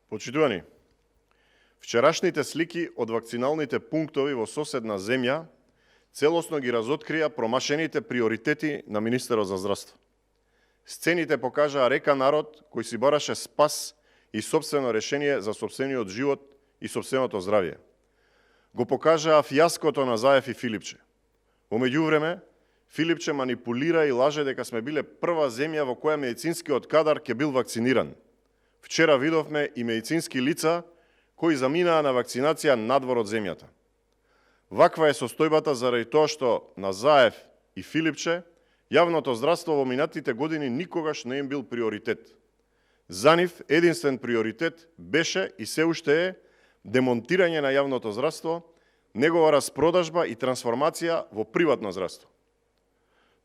Почитувани, вчерашните слики од вакциналните пунктови во соседна земја целосно ги разоткрија промашените приоритети на министерот за здравство. Сцените покажаа река народ кој си бараше спас и собствено решение за собствениот живот и собственото здравје. Го покажаа фијаското на Заев и Филипче. Во меѓувреме, Филипче манипулира и лаже дека сме биле прва земја во која медицинскиот кадар ќе бил вакциниран. Вчера видовме и медицински лица кои заминаа на вакцинација надвор од земјата. Ваква е состојбата заради тоа што на Заев и Филипче јавното здравство во минатите години никогаш не им бил приоритет. За нив единствен приоритет беше и се уште е демонтирање на јавното здравство, негова распродажба и трансформација во приватно здравство.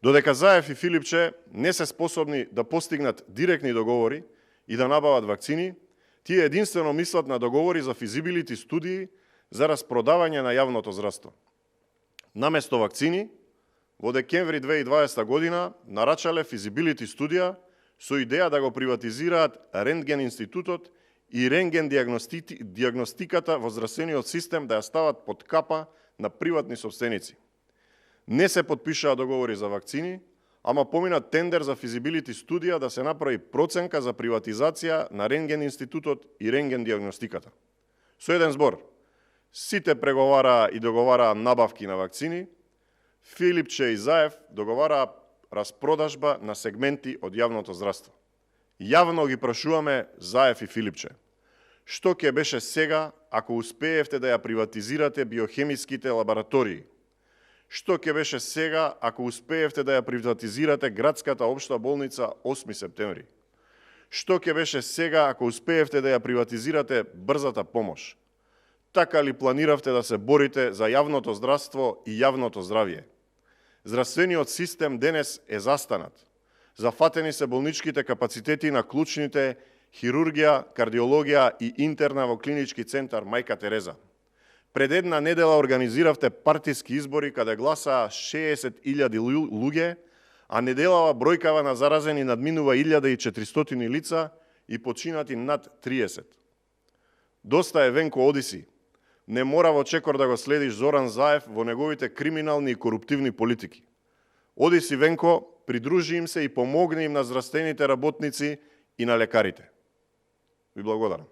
Додека Заев и Филипче не се способни да постигнат директни договори и да набават вакцини, тие единствено мислат на договори за физибилити студии за распродавање на јавното здравство. Наместо вакцини, во декември 2020 година нарачале физибилити студија со идеја да го приватизираат Рентген институтот и рентген диагностиката во здравствениот систем да ја стават под капа на приватни собственици. Не се подпишаа договори за вакцини, ама помина тендер за физибилити студија да се направи проценка за приватизација на Рентген институтот и рентген диагностиката. Со еден збор, сите преговараа и договараа набавки на вакцини, Филипче и Заев договараа распродажба на сегменти од јавното здравство. Јавно ги прашуваме Заев и Филипче. Што ќе беше сега ако успеевте да ја приватизирате биохемиските лаборатории? Што ќе беше сега ако успеевте да ја приватизирате градската општа болница 8 септември? Што ќе беше сега ако успеевте да ја приватизирате брзата помош? Така ли планиравте да се борите за јавното здравство и јавното здравје? Здравствениот систем денес е застанат. Зафатени се болничките капацитети на клучните хирургија, кардиологија и интерна во клинички центар Мајка Тереза. Пред една недела организиравте партиски избори каде гласаа 60.000 луѓе, а неделава бројкава на заразени надминува 1400 лица и починати над 30. Доста е Венко Одиси. Не мора во чекор да го следиш Зоран Заев во неговите криминални и коруптивни политики. Одиси Венко, придружи им се и помогни им на здравствените работници и на лекарите. Ви благодарам.